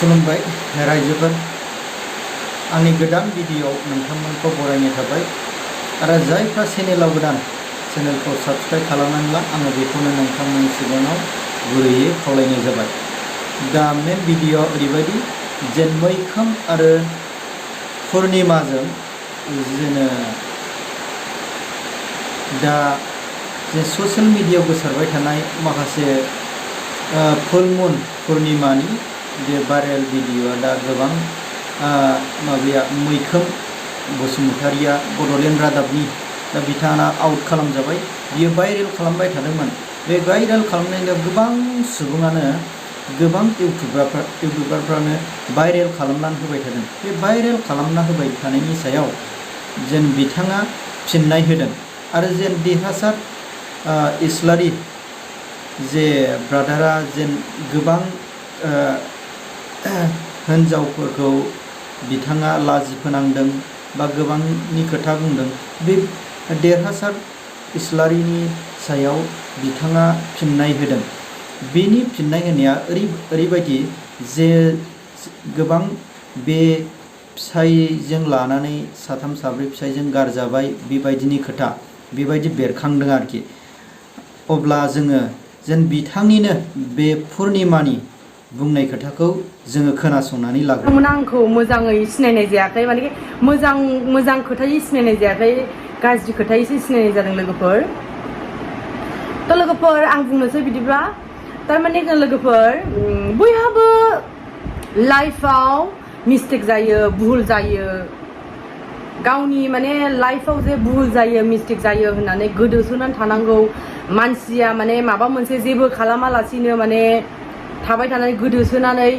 खुलुमबाय रायजोफोर आंनि गोदान भिडिअ नोंथांमोनखौ बरायनाय थाबाय आरो जायफ्रा चेनेलाव गोदान चेनेलखौ साबस्क्राइब खालामनानै ला आङो बेखौनो नोंथांमोननि सिगाङाव गुरैयै खावलायनाय जाबाय। दा मेन भिडिअ ओरैबायदि जे मैखोम आरो पुर्निमाजों जोङो दा जे ससियेल मिडियायाव गोसारबाय थानाय माखासे फुल मुन पुर्निमानि बे भाइरेल भिडिअआ दा गोबां मैखोम बसुमतारिया बड'लेण्ड रादाबनि दा बिथाङा आउट खालामजाबाय। बियो भाइरेल खालामबाय थादोंमोन। बे भाइरेल खालामनायाव गोबां सुबुङानो गोबां इउटुबारफ्रानो भाइरेल खालामनानै होबाय थादों। बे भाइरेल खालामना होबाय थानायनि सायाव जेन बिथाङा फिननाय होदों आरो जेन derhasat islarya जे ब्रादारा जेन गोबां हिन्जावफोरखौ बिथाङा लाजि फोनांदों बा गोबांनि खोथा बुंदों। बे derhasat islaryaनि सायाव बिथाङा फिननाय होदों। बेनि फिननाय होनाया ओरैबायदि जे गोबां बे फिसायजों लानानै साथाम साब्रै फिसायजों गारजाबाय बेबायदिनि खोथा बेबायदि बेरखांदों आरोखि। अब्ला जोङो जेन बिथांनिनो बे पुर्निमानि बुंनाय खोथाखौ जोङो खोनासंनानै लागोन। आंखौ मोजाङै सिनायनाय जायाखै, माने मोजां खोथायै सिनायनाय जायाखै, गाज्रि खोथायैसो सिनायनाय जादों लोगोफोर। थ' लोगोफोर आं बुंनोसै बिदिब्ला थारमाने लोगोफोर बयहाबो लाइफआव मिस्टेक जायो, भुल जायो। गावनि माने लाइफआव जे भुल जायो, मिस्टेक जायो होननानै गोदोसोनानै थानांगौ। मानसिया माने माबा मोनसे जेबो खालामालासिनो माने थाबाय थानानै गोदोसोनानै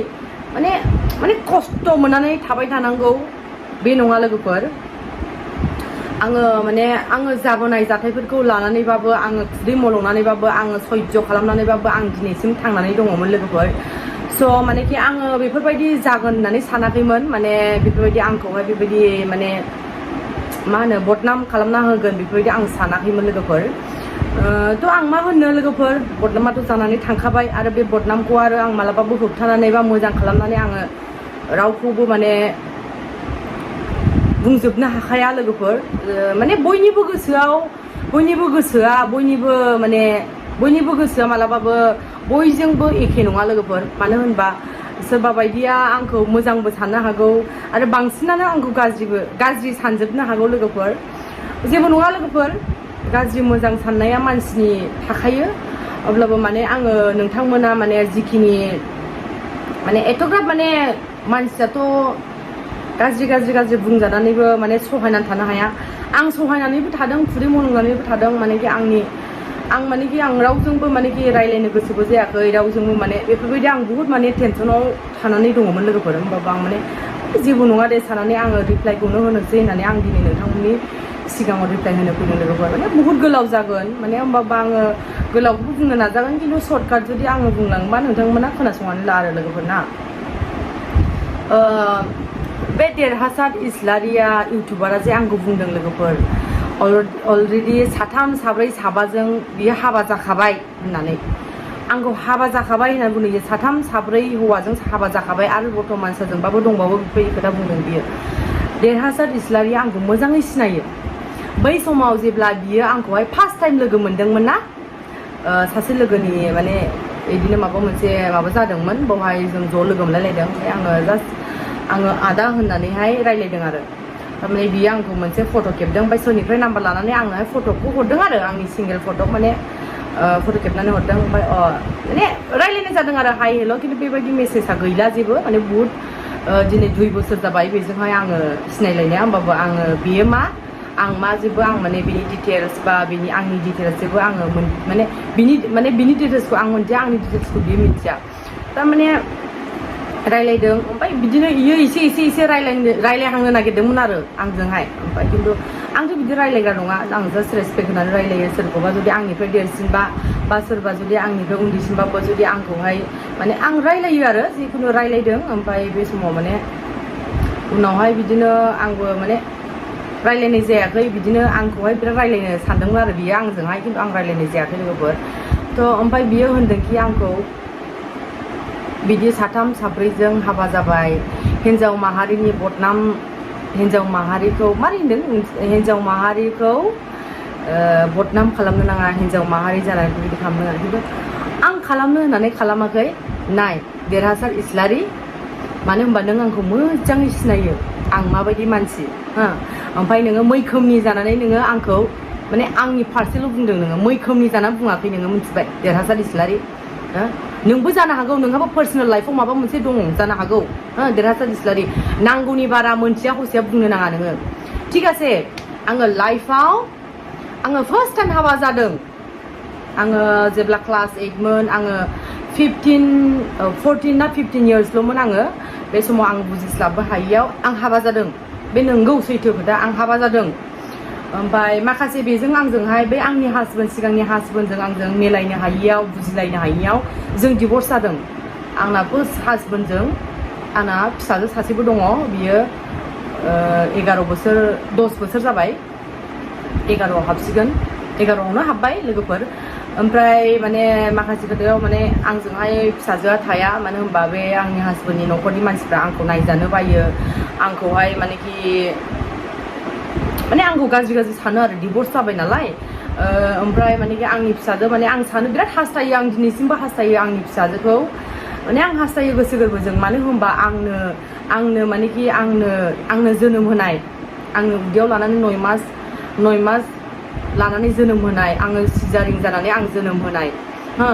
माने खस्थ' मोननानै थाबाय थानांगौ बे नङा लोगोफोर। आङो जाबोनाय जाथायफोरखौ लानानैबाबो, आङो खुदै मलंनानैबाबो, आङो सयज' खालामनानैबाबो आं दिनैसिम थांनानै दङमोन लोगोफोर। स' मानेखि आङो बेफोरबायदि जागोन होननानै सानाखैमोन। माने बेफोरबायदि आंखौहाय बेबायदि माने मा होनो बदनाम खालामना होगोन बेफोरबायदि आं सानाखैमोन लोगोफोर। थ' आं मा होननो लोगोफोर, बदनामाथ' जानानै थांखाबाय आरो बे बदनामखौ आरो आं मालाबाबो होबथानानै बा मोजां खालामनानै आङो रावखौबो माने बुंजोबनो हाखाया लोगोफोर। माने बयनिबो गोसोआ मालाबाबो बयजोंबो एखे नङा लोगोफोर। मानो होनबा सोरबा बायदिया आंखौ मोजांबो साननो हागौ आरो बांसिनानो आंखौ गाज्रि सानजोबनो हागौ लोगोफोर। जेबो नङा लोगोफोर, गाज्रि मोजां साननाया मानसिनि थाखायो। अब्लाबो माने आङो नोंथांमोना माने जिखिनि माने एथ'ग्राब माने मानसियाथ' गाज्रि बुंजानानैबो माने सहायनानै थानो हाया। आं सहायनानैबो थादों, खुदै मलंनानैबो थादों। मानेखि आं रावजोंबो मानेखि रायलायनो गोसोबो जायाखै, रावजोंबो माने बेफोरबायदि आं बुहुत माने टेनसनाव थानानै दङमोन लोगोफोर। होमबाबो आं माने जेबो नङा दे साननानै आङो रिप्लाइखौनो होनोसै होननानै आं दिनै नोंथांमोननि सिगाङाव रिप्लाइ होनो फैदों लोगोफोर। माने बुहुत गोलाव जागोन, माने होमबाबो आङो गोलावखौबो बुंनो नाजागोन, खिन्थु सर्टकाट जुदि आङो बुंलांबा नोंथांमोना खोनासंनानै ला आरो लोगोफोर ना। बे derhasat islarya इउटुबारा जे आंखौ बुंदों लोगोफोर, अलरेडि साथाम साब्रै साबाजों बियो हाबा जाखाबाय होननानै, आंखौ हाबा जाखाबाय होननानै बुंदों। साथाम साब्रै हौवाजों हाबा जाखाबाय आरो बर्थमान सोरजोंबाबो दंबावो बेफोरबायदि खोथा बुंदों बियो। derhasat islarya आंखौ मोजाङै सिनायो। बै समाव जेब्ला बियो आंखौहाय फार्स्ट टाइम लोगो मोनदोंमोन ना, सासे लोगोनि माने बिदिनो माबा जादोंमोन, बेवहाय जों ज' लोगो मोनलायलायदों। ओमफ्राय आङो आदा होननानैहाय रायलायदों आरो। थारमाने बियो आंखौ मोनसे फट' खेबदों, ओमफ्राय सोरनिफ्राय नाम्बार लानानै आंनोहाय फट'खौ हरदों आरो, आंनि सिंगेल फट' माने फट' खेबनानै हरदों। ओमफ्राय माने रायलायनाय जादों आरो हाय हेल', खिन्थु बेबायदि मेसेजआ गैला जेबो। माने बुहुत दिनै 2 बोसोर जाबाय बेजोंहाय आङो सिनायलायनाया। होमबाबो आङो बेयो आं मा जेबो आं माने बिनि डिटेल्स बा आंनि डिटेल्स जेबो आङो बिनि डिटेल्सखौ आं मोनथिया, आंनि डिटेल्सखौ बियो मिथिया। थारमाने रायलायदों, ओमफ्राय बिदिनो इयो एसे रायलायहांनो नागिरदोंमोन आरो आंजोंहाय। ओमफ्राय खिन्थु आंथ' बिदि रायलायग्रा नङा, आं जास्ट रेसपेक्ट होनानै रायलायो। सोरखौबा जुदि आंनिफ्राय देरसिनबा बा सोरबा जुदि आंनिफ्राय उन्दैसिनबाबो जुदि आंखौहाय माने आं रायलायो आरो, जिखुनु रायलायदों। ओमफ्राय बे समाव माने उनावहाय बिदिनो आंबो माने रायलायनाय जायाखै, बिदिनो आंखौहाय बिराद रायलायनो सानदोंमोन आरो बियो आंजोंहाय, खिन्थु आं रायलायनाय जायाखै लोगोफोर। थ' ओमफ्राय बियो होनदोंखि आंखौ बिदि साथाम साब्रैजों हाबा जाबाय हिन्जाव माहारिनि बदनाम हिन्जाव माहारिखौ मारै होनदों हिन्जाव माहारिखौ बदनाम खालामनो नाङा हिन्जाव माहारि जानानै बिदि खालामनो नाङा खिन्थु आं खालामनो होननानै खालामाखै नाय देरहासार इस्लारि मानो होनबा नों आंखौ मोजाङै सिनायो आं माबायदि मानसि हो ओमफ्राय नोङो मैखोमनि जानानै नोङो आंखौ माने आंनि फारसेल' बुंदों नोङो मैखोमनि जानानै बुङाखै नोङो मिथिबाय देरहासार इस्लारि नोंबो जानो हागौ नोंहाबो पार्सनेल लाइफआव माबा मोनसे दङ जानो हागौ देरहासार इस्लारि नांगौनि बारा मोनथिया हसिया बुंनो नाङा नोङो थिग আছে आङो लाइफआव आङो फार्स्ट टाइम हाबा जादों आङो जेब्ला क्लास 8मोन आङो 14 ना 15 इयार्सल'मोन आङो बे समाव आं बुजिस्लाबनो हायियाव आं हाबा जादों बे नंगौ सैथो खोथा आं हाबा जादों ओमफ्राय माखासे बेजों आंजोंहाय बे आंनि हासबेन्ड सिगांनि हासबेन्डजों आंजों मिलायनो हायियाव बुजिलायनो हायियाव जों डिभर्स जादों आंना फार्स्ट हासबेन्डजों आंना फिसाजो सासेबो दङ बियो 11 बोसोर 10 बोसोर जाबाय 11आव हाबसिगोन 11आवनो हाबबाय लोगोफोर ओमफ्राय माने माखासे खोथायाव माने आंजोंहाय फिसाजोआ थाया मानो होनबा बे आंनि हासबेन्डनि न'खरनि मानसिफ्रा आंखौ नायजानो बायो आंखौहाय मानेखि माने आंखौ गाज्रि सानो आरो डिभर्स जाबाय नालाय ओमफ्राय मानेखि आंनि फिसाजो माने आं सानो बिराद हास्थायो आं दिनैसिमबो हास्थायो आंनि फिसाजोखौ माने आं हास्थायो गोसो गोरबोजों मानो होनबा आंनो मानेखि आंनो जोनोम होनाय आंनो उदैयाव लानानै 9 मास लानानै जोनोम होनाय आङो सिजारिं जानानै आं जोनोम होनाय हो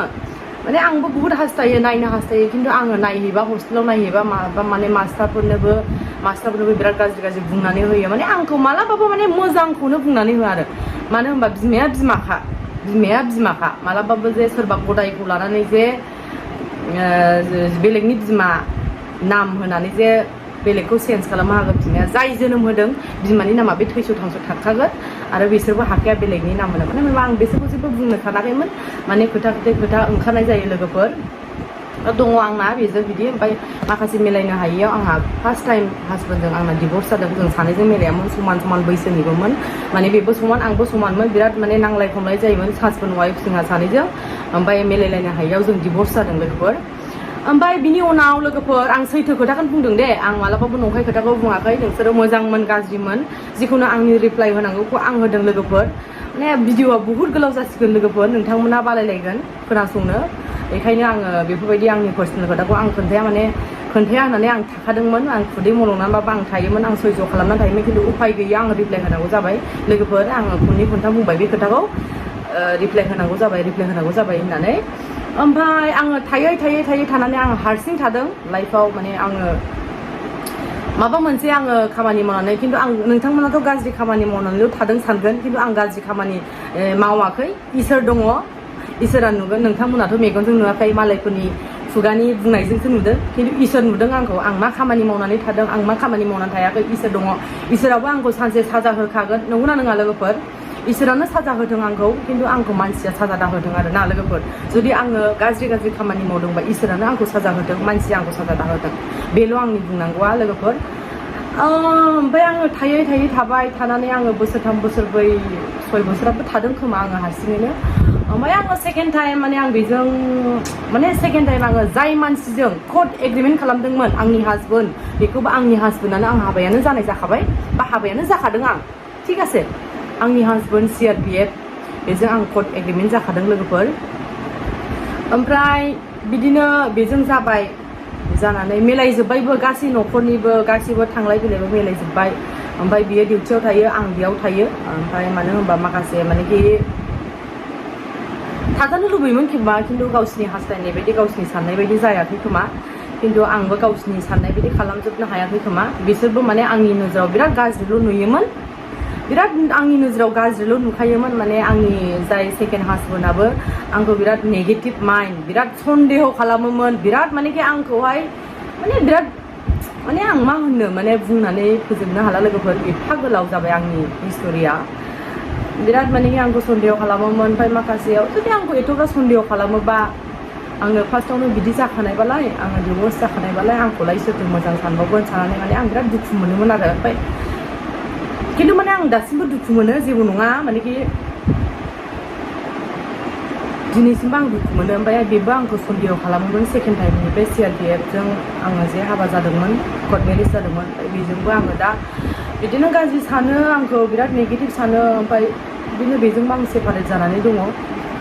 माने आंबो बुहुत हास्थायो नायनो हास्थायो खिन्थु आङो नायहैबा हस्टेलाव नायहैबा माबा माने मास्टारफोरनोबो बिराद गाज्रि बुंनानै होयो माने आंखौ मालाबाबो माने मोजांखौनो बुंनानै होआ आरो मानो होनबा बिमाया बिमाखा मालाबाबो जे सोरबा गदायखौ लानानै जे बेलेगनि बिमा नाम होनानै जे बेलेगखौ चेन्ज खालामनो हागोन बिमाया जाय जोनोम होदों बिमानि नामा बे थैस' थांस' थाखागोन आरो बिसोरबो हाखाया बेलेगनि नाम होनो मानो होनबा आं बिसोरखौ जेबो बुंनो सानाखैमोन माने खोथा ओंखारनाय जायो लोगोफोर दङ आंना बेजों बिदि ओमफ्राय माखासे मिलायनो हायियाव आंहा फार्स्ट टाइम हासबेन्डजों आंना डिभर्स जादों जों सानैजों मिलायामोन समान बैसोनिबोमोन माने बेबो समान आंबो समानमोन बिराद माने नांलाय खमलाय जायोमोन हासबेन्ड वाइफ जोंहा सानैजों ओमफ्राय मिलायलायनो हायियाव जों डिभर्स जादों लोगोफोर ओमफ्राय बिनि उनाव लोगोफोर आं सैथो खोथाखौनो बुंदों दे आं मालाबाबो नंखाय खोथाखौ बुङाखै नोंसोरो मोजांमोन गाज्रिमोन जिखुनु आंनि रिप्लाइ होनांगौखौ आं होदों लोगोफोर माने भिडिअआ बुहुत गोलाव जासिगोन लोगोफोर नोंथांमोना बालायलायगोन खोनासंनो बेखायनो आङो बेफोरबायदि आंनि पार्सनेल खोथाखौ आं खोन्थाया होननानै आं थाखादोंमोन आं खुदै मलंनानैबाबो आं थायोमोन आं सैज' खालामनानै थायोमोन खिन्थु उफाय गैया आङो रिप्लाइ होनांगौ जाबाय लोगोफोर आङो खनथाम बुंबाय बे खोथाखौ रिप्लाइ होनांगौ जाबाय होननानै ओमफ्राय आङो थायै थानानै आङो हारसिं थादों लाइफआव माने आङो माबा मोनसे आङो खामानि मावनानै खिन्थु आं नोंथांमोनाथ' गाज्रि खामानि मावनानैल' थादों सानगोन खिन्थु आं गाज्रि खामानि मावाखै इसोर दङ इसोरा नुगोन नोंथांमोनाथ' मेगनजों नुवाखै मालायफोरनि खुगानि बुंनायजोंसो नुदों खिन्थु इसोर नुदों आंखौ आं मा खामानि मावनानै थादों आं मा खामानि मावनानै थायाखै इसोर दङ इसोराबो आंखौ सानसे साजा होखागोन नंगौना नङा लोगोफोर इसोरानो साजा होदों आंखौ खिन्थु आंखौ मानसिया साजा दाहोदों आरो ना लोगोफोर जुदि आङो गाज्रि खामानि मावदोंबा इसोरानो आंखौ साजा होदों मानसिया आंखौ साजा दाहोदों बेल' आंनि बुंनांगौआ लोगोफोर ओमफ्राय आङो थायै थाबाय थानानै आङो बोसोरथाम बोसोरब्रै 6 बोसोराबो थादों खोमा आङो हारसिङैनो ओमफ्राय आङो सेकेन्ड टाइम माने आं बेजों माने सेकेन्ड टाइम आङो जाय मानसिजों कर्ट एग्रिमेन्ट खालामदोंमोन आंनि हासबेन्ड बेखौबो आंनि हासबेन्डआनो आं हाबायानो जानाय जाखाबाय बा हाबायानो जाखादों आं थिग আছে आंनि हासबेन्ड CRPF बेजों आं कर्ट एग्रिमेन्ट जाखादों लोगोफोर ओमफ्राय बिदिनो बेजों जाबाय जानानै मिलायजोब्बायबो गासै न'खरनिबो गासैबो थांलाय फैलायबो मिलायजोब्बाय ओमफ्राय बियो डिउटियाव थायो आं बेयाव थायो ओमफ्राय मानो होनबा माखासे मानेखि थाजानो लुबैयोमोन खोमा खिन्थु गावसिनि हास्थायनाय बायदि गावसिनि साननाय बायदि जायाखै खोमा खिन्थु आंबो गावसिनि साननाय बायदि खालामजोबनो हायाखै खोमा बिसोरबो माने आंनि नोजोराव बिराद गाज्रिल' नुयोमोन बिराद आंनि नोजोराव गाज्रिल' नुखायोमोन माने आंनि जाय सेकेन्ड हासबेन्डआबो आंखौ बिराद नेगेटिभ माइन्ड बिराद सन्देह खालामोमोन बिराद मानेखि आंखौहाय माने बिराद माने आं मा होननो माने बुंनानै फोजोबनो हाला लोगोफोर एफा गोलाव जाबाय आंनि हिस्ट'रिया बिराद मानेखि आंखौ सन्देह खालामोमोन ओमफ्राय माखासेयाव जुदि आंखौ एथ'ग्रा सन्देह खालामोबा आङो फार्स्टआवनो बिदि जाखानायबालाय आङो डिभर्स जाखानायबालाय आंखौलाय सोरथो मोजां सानबावगोन साननानै माने आं बिराद दुखु मोनोमोन आरो ओमफ्राय खिन्थु माने आं दासिमबो दुखु मोनो जेबो नङा मानेखि दिनैसिमबो आं दुखु मोनो। ओमफ्राय बेबो आंखौ सन्देह खालामोमोन सेकेन्ड टाइमनिफ्राय CRPFजों आङो जे हाबा जादोंमोन, कर्ट मेरेज जादोंमोन, बेजोंबो आङो दा बिदिनो गाज्रि सानो, आंखौ बिराद नेगेटिभ सानो। ओमफ्राय बिदिनो बेजोंबो आं सेपारेट जानानै दङ।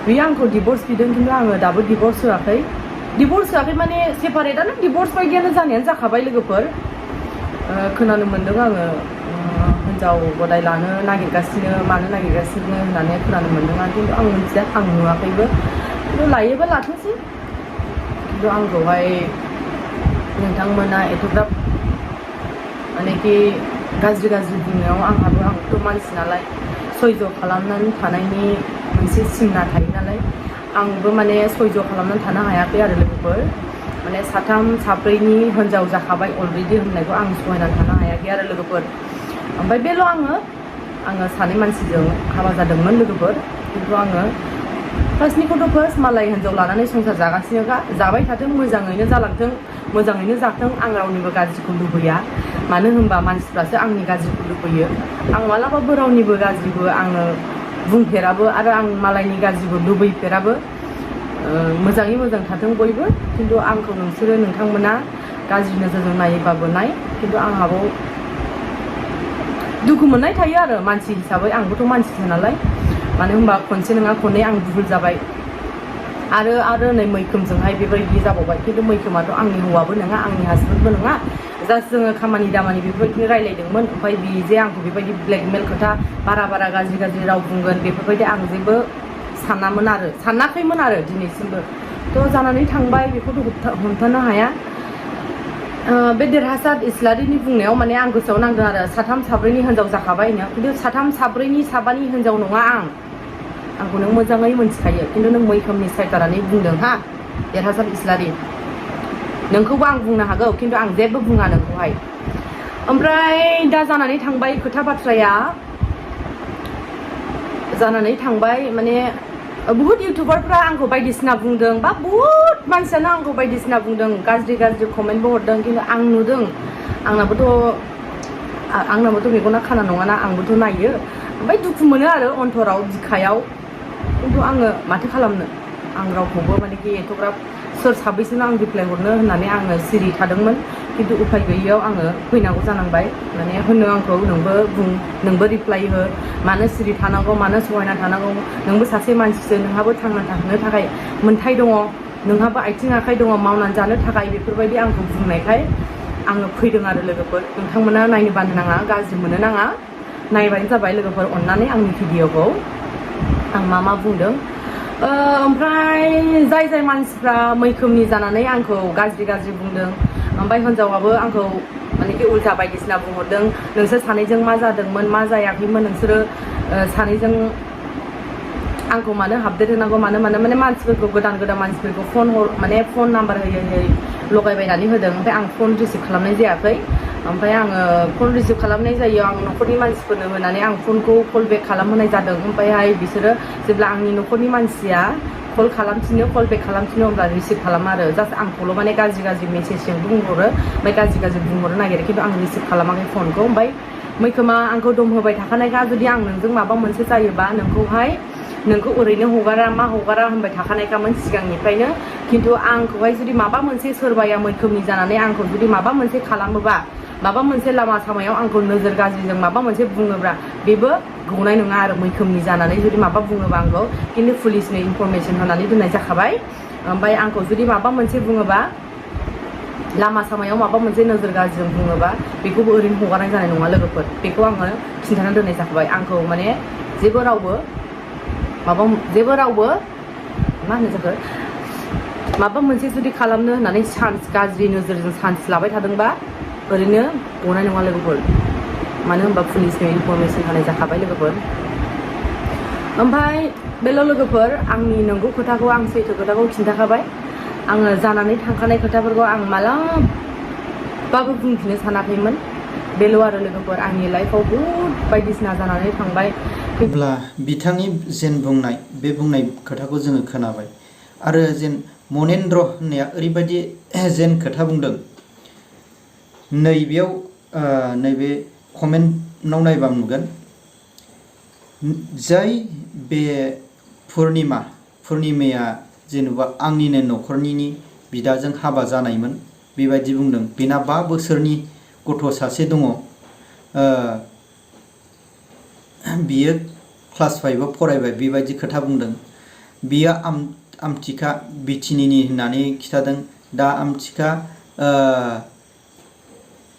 बियो आंखौ डिभर्स बिदों, खिन्थु आङो दाबो डिभर्स होआखै। डिभर्स होआखै माने सेपारेटआनो डिभर्स बायदियानो जानायानो जाखाबाय लोगोफोर। खोनानो मोन्दों आङो हिन्जाव गदाय लानो नागिरगासिनो, मानो नागिरगासिनो होननानै खोनानो मोन्दों आं, खिन्थु आं मिथिया, आं नुवाखैबो। खिन्थु लायोबा लाथोंसै। खिन्थु आंखौहाय नोंथांमोना एथ'ग्राब मानेखि गाज्रि बुंनायाव आंथ' मानसि नालाय सयज' खालामनानै थानायनि मोनसे सिमना थायो नालाय, आंबो माने सयज' खालामनानै थानो हायाखै आरो लोगोफोर। माने साथाम साब्रैनि हिन्जाव जाखाबाय अलरेडि होननायखौ आं सहायनानै थानो हायाखै आरो लोगोफोर। ओमफ्राय बेल' आङो सानै मानसिजों हाबा जादोंमोन लोगोफोर। खिन्थु आङो फार्स्टनिखौथ' फार्स्ट मालाय हिन्जाव लानानै संसार जागासिनोखा, जाबाय थाथों, मोजाङैनो जालांथों, मोजाङैनो जाथों। आं रावनिबो गाज्रिखौ लुबैया, मानो होनबा मानसिफ्रासो आंनि गाज्रिखौ लुबैयो। आं मालाबाबो रावनिबो गाज्रिबो आङो बुंफेराबो, आरो आं मालायनि गाज्रिबो लुबैफेराबो। मोजाङै मोजां थाथों बयबो। खिन्थु आंखौ नोंथांमोना गाज्रि नोजोरजों नायोबाबो नाय, खिन्थु आंहाबो दुखु मोननाय थायो आरो मानसि हिसाबै। आंबोथ' मानसिसो नालाय, मानो होनबा खनसे नङा खननै आं भुल जाबाय। आरो नै मैखोमजोंहाय बेबायदि जाबावबाय। खिन्थु मैखोमाथ' आंनि हौवाबो नङा, आंनि हासबेन्डबो नङा। जास्ट जोङो खामानि दामानि बेफोरबायदिनो रायलायदोंमोन। ओमफ्राय बि जे आंखौ बेबायदि ब्लेकमेल खोथा बारा गाज्रि राव बुंगोन बेफोरबायदि आं जेबो सानाखैमोन आरो दिनैसिमबो। थ' जानानै थांबाय, बेखौथ' हमथानो हाया। बे देरहासात इस्लारिनि बुंनायाव माने आं गोसोआव नांदों आरो साथाम साब्रैनि हिन्जाव जाखाबायनो, खिन्थु साथाम साब्रैनि साबानि हिन्जाव नङा आंखौ नों मोजाङै मोनथिखायो। खिन्थु नों मैखोमनि साइड जानानै बुंदों हा देरहासात इस्लारि, नोंखौबो आं बुंनो हागौ, खिन्थु आं जेबो बुङा नोंखौहाय। ओमफ्राय दा जानानै थांबाय खोथा बाथ्राया, जानानै थांबाय माने बुहुत इउटुबारफ्रा आंखौ बायदिसिना बुंदों, बा बुहुत मानसियानो आंखौ बायदिसिना बुंदों, गाज्रि कमेन्टबो हरदों। खिन्थु आं नुदों, आंनाबोथ' मेगना खाना नङाना, आंबोथ' नायो। ओमफ्राय दुखु मोनो आरो अन्तराव, बिखायाव। खिन्थु आङो माथो खालामनो, आं रावखौबो मानेखि एथ'ग्राब सोर साबैसोनो आं रिप्लाय हरनो होननानै आङो सिरि थादोंमोन। खिन्थु उफाय गैयियाव आङो फैनांगौ जानांबाय। माने होनो आंखौ नोंबो बुं, नोंबो रिप्लाय हो, मानो सिरि थानांगौ, मानो सहायना थानांगौ, नोंबो सासे मानसिसो, नोंहाबो थांना थानो थाखाय मोन्थाय दङ, नोंहाबो आथिं आखाइ दङ मावनानै जानो थाखाय। बेफोरबायदि आंखौ बुंनायखाय आङो फैदों आरो लोगोफोर। नोंथांमोना नायनो बानो नाङा, गाज्रि मोननो नाङा, नायबानो जाबाय लोगोफोर अननानै आंनि भिडिअखौ आं मा बुंदों। ओमफ्राय जाय मानसिफ्रा मैखोमनि जानानै आंखौ गाज्रि बुंदों, ओमफ्राय हिन्जावाबो आंखौ मानेखि उल्था बायदिसिना बुंहरदों, नोंसोर सानैजों मा जादोंमोन, मा जायाखैमोन, नोंसोरो सानैजों आंखौ मानो आपडेट होनांगौ, माने मानसिफोरखौ गोदान मानसिफोरखौ फन नाम्बार होयै लगायबायनानै होदों। ओमफ्राय आं फन रिसिभ खालामनाय जायाखै। ओमफ्राय आङो फन रिसिभ खालामनाय जायो, आं न'खरनि मानसिफोरनो होनानै आं फनखौ कल बेक खालामहोनाय जादों। ओमफ्रायहाय बिसोरो जेब्ला आंनि न'खरनि मानसिया कल बेक खालामफिनो अब्ला रिसिभ खालामा आरो जास्ट आंखौल' माने गाज्रि मेसेजजों बुंहरो, ओमफ्राय गाज्रि बुंहरनो नागिरो। खिन्थु आं रिसिभ खालामाखै फनखौ। ओमफ्राय मैखोमा आंखौ दम होबाय थाखानायखा, जुदि आं नोंजों माबा मोनसे जायोबा नोंखौ ओरैनो हगारा होनबाय थाखानायखामोन सिगांनिफ्रायनो। खिन्थु आंखौहाय जुदि माबा मोनसे सोरबाया मैखोमनि जानानै आंखौ जुदि माबा मोनसे खालामोबा, माबा मोनसे लामा सामायाव आंखौ नोजोर गाज्रिजों माबा मोनसे बुङोब्ला, बेबो गनाय नङा आरो मैखोमनि जानानै जुदि माबा बुङोबा आंखौ। खिन्थु पुलिसनो इनफरमेसन होनानै दोननाय जाखाबाय। ओमफ्राय आंखौ जुदि माबा मोनसे बुङोबा, लामा सामायाव माबा मोनसे नोजोर गाज्रिजों बुङोबा, बेखौबो ओरैनो हगारनाय जानाय नङा लोगोफोर। बेखौ आङो खिन्थानानै दोननाय जाखाबाय। आंखौ माने जेबो रावबो मा होनो जाखो, माबा मोनसे जुदि खालामनो होननानै गाज्रि नोजोरजों चान्स लाबाय थादोंबा ओरैनो गनाय नङा लोगोफोर। मानो होनबा पुलिसनो इनफरमेसन होनाय जाखाबाय लोगोफोर। ओमफ्राय बेल' लोगोफोर, आंनि नंगौ खोथाखौ, आं सैथो खोथाखौ खिन्थाखाबाय। आङो जानानै थांखानाय खोथाफोरखौ आं मालाबाबो बुंफिननो सानाखैमोन। बेल' आरो लोगोफोर, आंनि लाइफआव बहुद बायदिसिना जानानै थांबाय। अब्ला बिथांनि बे बुंनाय खोथाखौ जोङो खोनाबाय। आरो मनेन्द्र होननाया ओरैबायदि खोथा बुंदों, नैबेयाव नैबे कमेन्टआव नायबा नुगोन, जाय बे पुर्निमाया जेनेबा आंनिनो न'खरनिनि बिदाजों हाबा जानायमोन बेबायदि बुंदों। बेना 5 बोसोरनि गथ' सासे दङ। बियो क्लास 5आव फरायबाय बेबायदि खोथा बुंदों। बियो आमथिखा बिटिनिनि होननानै खिथादों। दा आमथिखा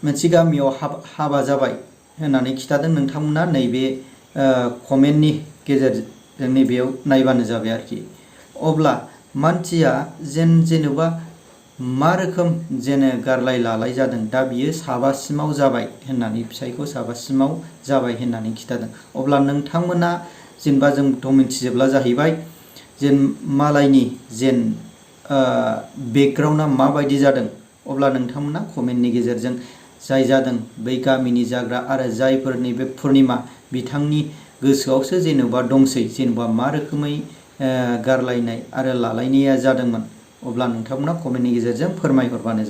मोनसे गामियाव हाबा जाबाय होननानै खिथादों। नोंथांमोना नैबे कमेन्टनि गेजेरजों नैबेयाव नायबानो जाबाय आरोखि। अब्ला मानसिया जेनेबा मा रोखोम गारलाय लालाय जादों, दा बियो 7सिमाव जाबाय होननानै, फिसायखौ 7सिमाव जाबाय होननानै खिथादों। अब्ला नोंथांमोना जेनेबा जोंथ' मिथिजोबला जाहैबाय मालायनि बेकग्राउन्डआ माबायदि जादों। अब्ला नोंथांमोना कमेन्टनि गेजेरजों जाय जादों बै गामिनि जाग्रा आरो जायफोरनि बे पुर्निमा बिथांनि गोसोआवसो जेनेबा दंसै जेनेबा मा रोखोमै गारलायनाय आरो लालायनाया जादोंमोन। अब्ला नोंथांमोना कमेन्टनि गेजेरजों फोरमायहरबानो जाबाय।